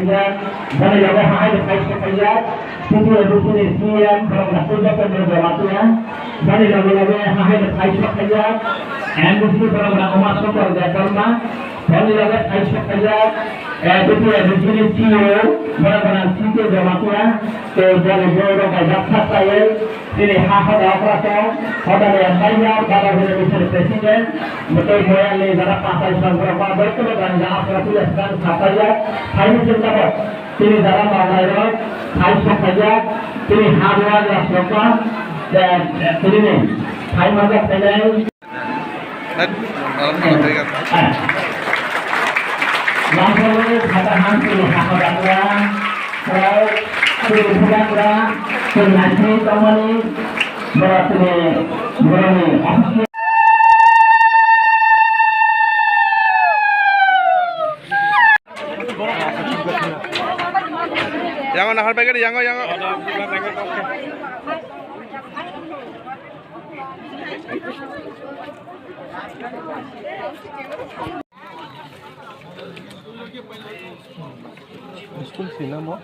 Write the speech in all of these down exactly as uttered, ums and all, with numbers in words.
Boni loge hahai de phai sok khaijak, T T A D C ni C E M borok Doctor Chandra Jamatia. Boni loge loge hahai de phai sok khaijak, M D C borok Uma Shankar Debbarma. Boni loge phai sok khaijak, eh, T T A D C ni C E O borok C K Jamatia. Tei boni borok bai jak sak khlaiwi. Chini ha hoda okra tong, hodani M L A, Baba Hiri Misir President, Mutui Moyali, jara Pasai Songkra, ba, joto no jani jana asra tuli asra sapai ya, phaini chwng tabok, chini jara manai rok, phai sapai ya, chini ha dua ya sokma, eh, eh, chini ni, phai manjak phainai. Lamsalo khata han tini hakha dakra, khorok tini bubagra, tini naising tongmani, borok tini borokni office. Yango nahar paikari, yango, yango. School sina mo?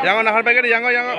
Yango nahar paikari, yango, yango.